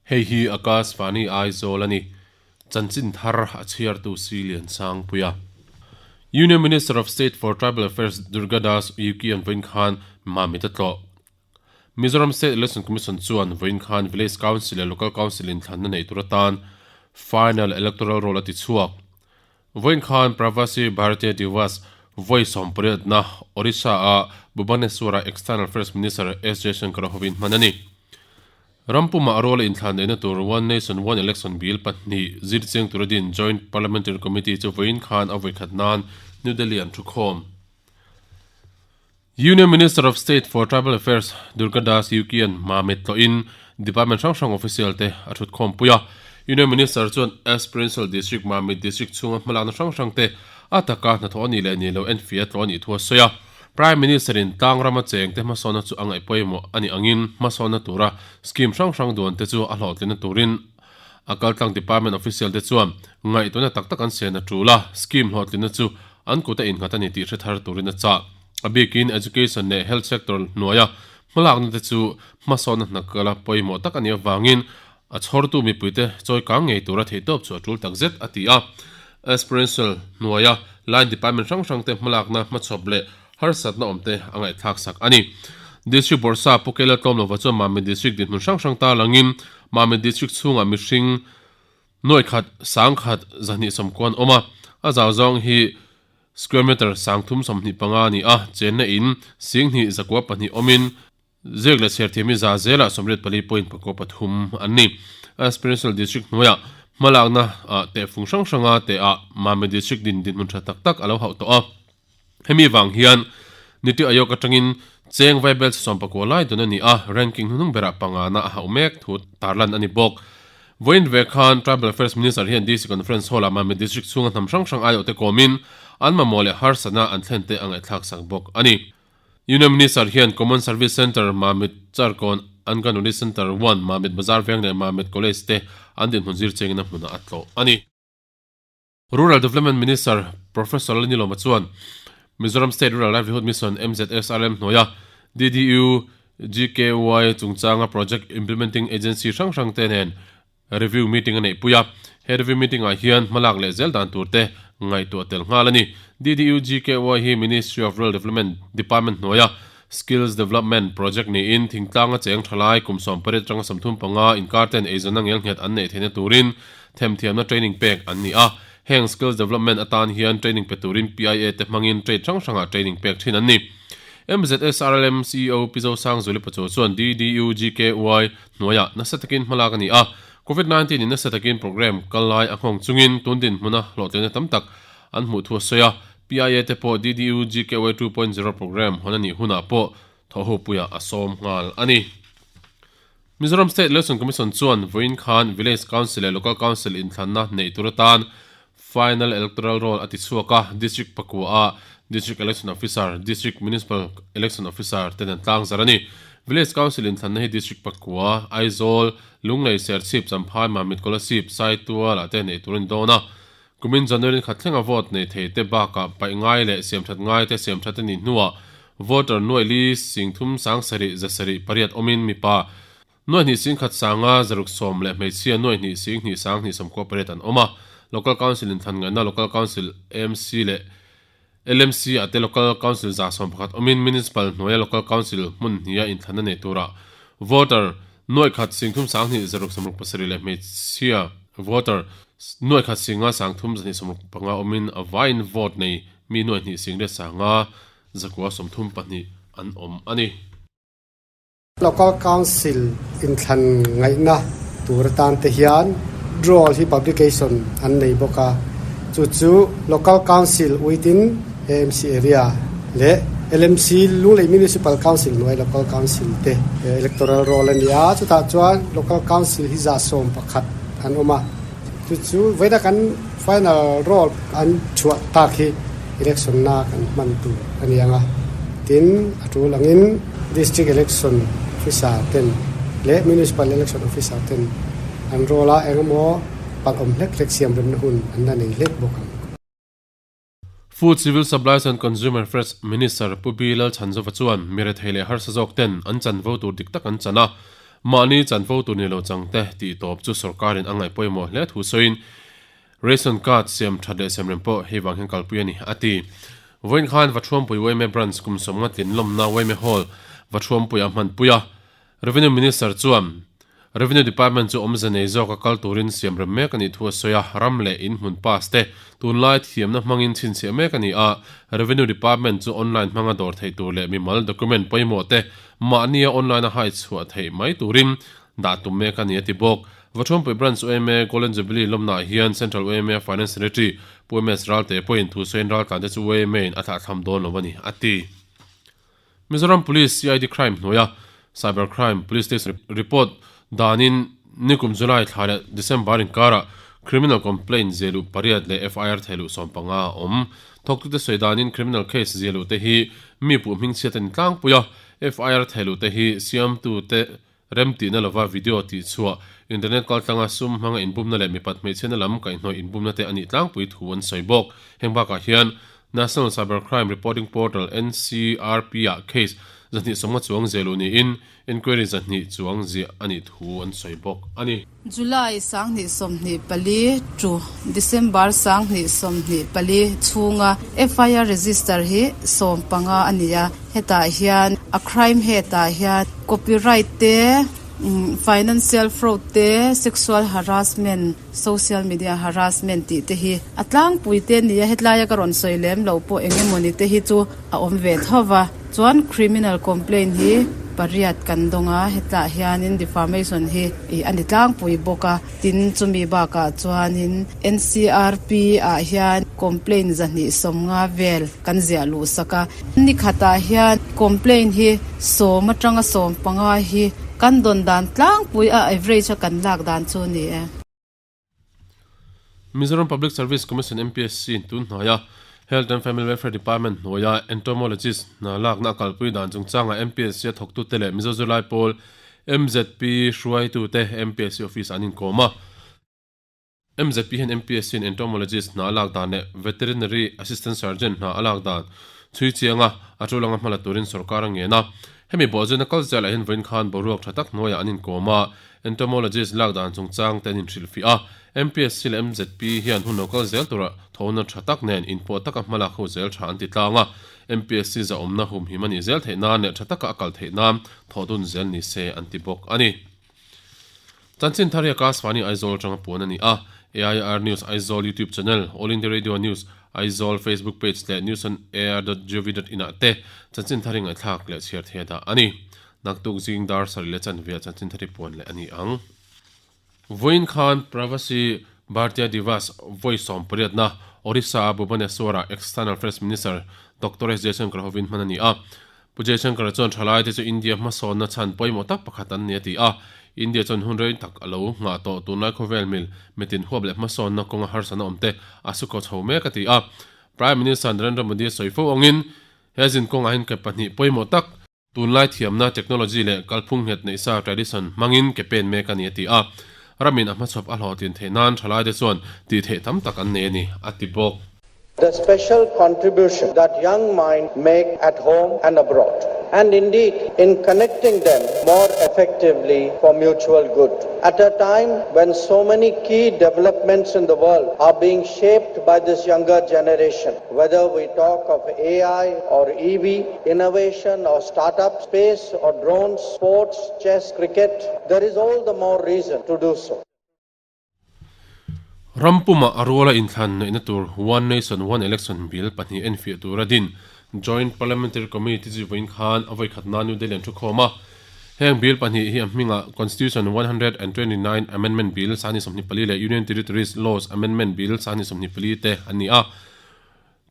Hei hi Akashvani Aizawl a ni. Chanchin thar a chhiartu Si Liansangpuia. Union Minister of State for Tribal Affairs Durga Das Uikey an vawiin khan Mamit a tlawh. Mizoram State Election Commission chuan vawiin khan Village Council leh Local Council inthlanna neih tur atan Final Electoral Roll a ti chhuak. Vawiin khan Pravasi Bharatiya Divas vawi sawmpariatna Odisha-a Bhubaneswar-ah External Affairs Minister S Jaishankar-a hovin hman a ni. Ram pumah a ruala inthlan neihna tur One Nation One Election Bill pahnih zir chiang tura din Joint Parliamentary Committee chu vawiin khan a vawikhat nan New Delhi an thukhawm. Union Minister of State for Tribal Affairs Durga Das Uikey-a'n Mamit tlawhin Department hrang hrang official te a thutkhawm pui a. Union Minister chuan Aspirential District Mamit District chhunga hmalakna hrang hrang te a taka hnathawh a nih leh nih loh enfiah tlawh a nih thu a sawi a. Prime Minister-in tlang rama cheng te hmasawnna chu a ngaih pawimawh a nih angin hmasawnna tura scheme hrang hrang duan te chu a hlawhtlinna turin a kaltlang department official te chuan ngaihtuahna tak tak an sen a tul a, scheme hlawhtlinna chu an kut a innghat a ni tih hre thar turin a chah. A bikin education leh health sector hnuaia hmalakna te chu hmasawnna hna kala pawimawh tak a nih avangin a chhawrtu mipuite chawi kang ngei tura theihtawp chu a tul takzet a ti a. Aspirential hnuaia line department hrang hrangte hmalakna hmachhawp leh harsatna awmte a ngaihthlak sak a ni. District Bawrhsa Pu Kela Tlawmlova chuan Mamit District dinhmun hrang hrang tarlangin Mamit District chhungah mihring nuaih khat sang khat zahnih sawmkuan awm a, a zau zawng hi Square meter 325 a ni a, chenna in 24 awmin ziak leh chhiar thiam hi za zelah 84.43 an ni. Aspirational District hnuaiah hmalakna ah tehfung hrang hranga teh ah Mame District din dinhmun tha tak tak a lo hauh tawh a. Hemi vang hian Niti Aayog atangin cheng vaibel 19 lai dun a ni a, ranking hnuhnung berah pangana a hauh mek thu tarlan a ni bawk. Vawiin ve khan Tribal Affairs Minister hian DC Conference Hall-ah Mamit District chhunga hnam hrang hrang aiawhte kawmin an mamawh leh harsatna an thlente a ngaihthlak sak bawk a ni. Union Minister hian Common Service Centre, Mamit Charkawn, Anganwadi Centre One, Mamit Bazar Veng leh Mamit College te an dinhmun zir chengin a hmunah a tlawh a ni. Rural Development Minister Professor Lalnilawma chuan Mizoram State Rural Livelihood Mission, MZSRM, hnuaia DDU GKY chungchanga Project Implementing Agency hrang hrangte nen review meeting a neihpui a. He review meeting-ah hian hmalak leh zel dan turte ngaihtuah tel nghal a ni. DDU GKY hi Ministry of Rural Development Department hnuaia Skills Development Project niin thingtlanga cheng thalai kum 18 atanga 35 inkar ten eizawnna ngelnghet an neih theihna turin themthiamna training pek an ni a. Heng Skills Development atan hian training pe turin PIA te hmangin trade hrang hrangah training pek thin an ni. MZSRLM CEO Pi Zosangzuli Pachuau chuan DDUGKY hnuaiah nasa takin hmalak a ni a. Covid 19 in nasa takin program kal lai a nghawng chungin tun dinhmuna hlawhtlinna tam tak an hmuh thu a sawi a. PIA te pawh DDU GKY 2.0 program hawn a nih hunah pawh thawhhopuiah a sawm nghal a ni. Mizoram State Election Commission chuan vawiin khan Village Council leh Local Council inthlanna neih tur atan Final Electoral Roll a ti chhuak a, District pakua ah District Election Officer, District Municipal Election Officer ten an tlangzar a ni. Village Council inthlanna hi District pakua, Aizawl, Lunglei, Serchhip, Champhai, Mamit, Kolasib, Saitual ah te neih tur a ni dawn a. Kumin January khat thlenga vote nei thei te bakah paih ngai leh siamthat ngai te siamthat a nih hnuah voter nuaih li singthum sangsarih zasarih pariat awmin mipa nuaih hnih singkhat sanga zaruk sawm leh hmeichhia nuaih hnih sing hnih sang hnih sawmkua pariat an awm a. Local Council inthlan ngaihna Local Council AMC leh LMC ah te Local Council 111 awmin Municipal hnuaia Local Council hmun hniha inthlanna nei turah voter nuaih khat singthum sanghnih zaruk sawmruk pasarih leh hmeichhia voter nuaih khat singa sangthum zahnih sawmruk panga awmin a vaiin vote nei mi nuaih hnih sing let sanga zakua 32 an awm a ni. Local Council inthlan ngaihna tur atan te hian draw hi publication an nei bawk a, chu chu Local Council within AMC area leh LMC Lunglei Municipal Council hnuai Local Council te electoral roll a ni a, chutah chuan Local Council hi 11 an awm a, chu chu vawiina kan final roll an chhuah tak hi election na kan hman tur a ni ang a, tin a tul angin. District Election Officer ten leh Municipal Election Officer ten an role a engemaw palh awm hlek hlek siam remna hun an la nei hlek bawk ang. Food, Civil Supplies and Consumer Affairs Minister Pu Bilal Chhanzova chuan mi rethei leh harsa zawk ten an chanvo tur dik tak an chan a. Mahni chanvo tur ni lo changte tih tawp chu sorkarin a ngaih pawimawh hle thu sawiin Ration card siam that leh siam rem pawh hei vang hian kalpui a ni, a ti. Vawiin khan Vathuampui yma Branch kum sawmnga tlin lawmna yma Hall Vathuampuia hmanpui a. Revenue Minister chuan Revenue Department chu awmze nei zawka kal turin siam rem mek a nih thu a sawi a, ram leh in hmun pass te tunlai thiamna hmangin chhinchhiah mek a ni a, Revenue Department chu online hmanga dawr theih tur leh mimal document pawimawh te mahnia online a hai chhuah theih mai turin dah tum mek a ni a ti bawk. Vathuampui Branch yma Golden Jubilee lawmnaah hian Central yma Finance Secretary Pu MS Ralte pawhin thu sawiin raltlante chu yma in a thlahthlam dawn lo a ni a ti. Mizoram Police CID Crime hnuaia Cyber Crime Police Station report danin nikum July thla leh December inkarah criminal complaint ziahluh pariat leh FIR thehluh 15 a awm. Thawktute sawi danin criminal case ziahluh te hi mi puh hmingchhiat a ni tlangpui a, FIR thehluh te hi siamtute remtihna lova video tihchhuah, internet kaltlanga sum hmanga inbumna leh mipat hmeichhiatna lam kaihhnawih inbumna te a nih tlangpui thu an sawi bawk. Heng bakah hian National Cyber Crime Reporting Portal, NCRP, ah case 250 chuang ziahluh niin inquiry 200 chuang ziah a nih thu an sawi bawk a ni. July 2024 to December 2024 chhunga FIR register hi 15 a ni a, hetah hian a crime head ah hian copyright te, financial fraud te, sexual harassment, social media harassment tih te hi a tlangpui te a ni a, hetlaia ka rawn sawi lem loh pawh eng emawni te hi chu a awm ve tho va. Chuan criminal complaint hi pariat kan dawng a, hetah hianin defamation hi ih a ni tlangpui bawk a, tin chumi bakah chuanin NCRP ah hian complaint 250 vel kan ziah luh sak a, ni khatah hian complaint hi sawm atanga 15 hi kan dawn dan tlangpui a average a kan lak dan chu a ni e. Mizoram Public Service Commission, MPSC, in tun hnuaia Health and Family Welfare Department hnuaia Entomologist hna lakna a kalpui dan chungchangah MPSC a thawktute leh Mizo Zirlai Pawl, MZP, hruaitute MPSC office ah an inkawm a. MZP hian MPSC in Entomologist hna a lak dan leh Veterinary Assistant Surgeon hna a lak dan chhui chianga a tul anga hmala turin sorkar a ngen a. Hemi bawhzawina kal zelah hian vawiin khan boruak tha tak hnuaiah an inkawm a. Entomologist lak dan chungchang te an inhrilhfiah a, MPSC leh MZP hian hun lo kal zel tura thawhna tha tak nen inpawh taka hmalak ho zel tha an ti tlang a, MPSC zahawmna humhim a nih zel theih nan leh tha taka a kal theih nan thawh dun zel ni se an ti bawk a ni. Chanchin thar hi Akashvani Aizawl atanga puan a ni a, AIR News Aizawl YouTube channel, All India Radio News Aizawl Facebook page leh newsonair.gov.in ah te chanchin thar hi ngaihthlak leh chhiar thei a dah a ni. Naktuk zing dar sarih leh chanve ah chanchin thari puan leh a ni ang. Vawiin khan Pravasi Bhartiya Divas vawi 18na Orissa-a Bhubaneswar-ah External Affairs Minister Doctor S Jaishankar hovin hman a ni a. Pu Jaishankar chuan thalaite chu India hmasawnna chhan pawimawh tak pakhat an ni a ti a. India chuan hun rei tak a lo nghah tawh tunlai khawvel mil mitin huap leh hmasawnna kawnga harsatna awmte a su khaw chho mek a ti a. Prime Minister Narendra Modi a sawi fo angin he zinkawngah hian ke pahnih pawimawh tak Tunlai thiamna, technology, leh kalphung nghet neihsa, tradition, hmangin ke pen mek a ni a ti a. Ramin a hmachhawp a hlawhtlin theih nan thalaite chuan tih theih tam tak an nei a ni, a ti bawk. The special contribution that young mind make at home and abroad, and indeed in connecting them more effectively for mutual good. At a time when so many key developments in the world are being shaped by this younger generation, Whether we talk of AI or EV, innovation or startup, space or drones, sports, chess, cricket, there is all the more reason to do so. Ram puma a ruala inthlan neihna tur One Nation One Election Bill pahnih enfiah tura din Joint Parliamentary Committee chu vawiin khan a vawikhat nan New Delhi an thukhawm a. Heng bill pahnih hi a hmingah Constitution 129 Amendment Bill 2024 leh Union Territories Laws Amendment Bill 2024 te an ni a.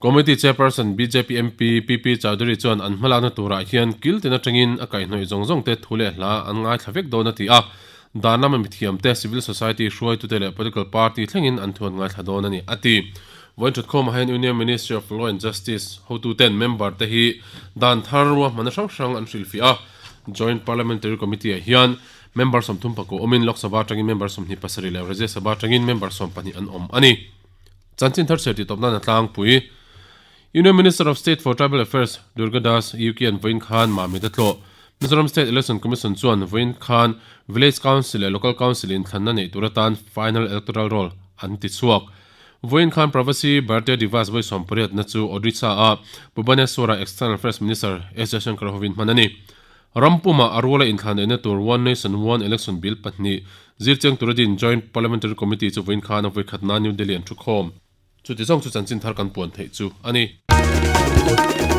Committee Chairperson bjp MP PP Chaudhary chuan an hmalakna turah hian kil tin atangin a kaihhnawih zawng zawng te thu leh hla an ngaithla vek dawn a ti a. Dan lama mithiamte, civil society hruaitute leh political party thlengin an thu an ngaithla dawn a ni, a ti. Vawiin thatkhawmah hian Union Ministry of Law and Justice hotuten member te hi dan thar ruahmanna hrang hrang an hrilhfiah a. Joint Parliamentary Committee ah hian member 34 awmin Lok Sabha atangin member 27 leh Rajya Sabha atangin member 12 an awm a ni. Chanchin thar chhiar tih tawp nan a tlangpui. Union Minister of State for Tribal Affairs Durga Das Yuki an vawiin khan Mamit a tlawh. Mizoram State Election Commission chuan vawiin khan Village Council leh Local Council inthlanna neih tur atan Final Electoral Roll an ti chhuak. Vawiin khan Pravasi Bharatiya Divas vawi sawmpariatna chu Odisha-a Bhubaneswar-ah External Affairs Minister S Jaishankar hovin hman a ni. Ram pumah a ruala inthlan neihna tur One Nation One Election Bill pahnih zirchiang tura din Joint Parliamentary Committee chu vawiin khan a vawikhatna New Delhi an thu khawm. Chuti zawng chu chanchin thar kan puan theih chu a ni.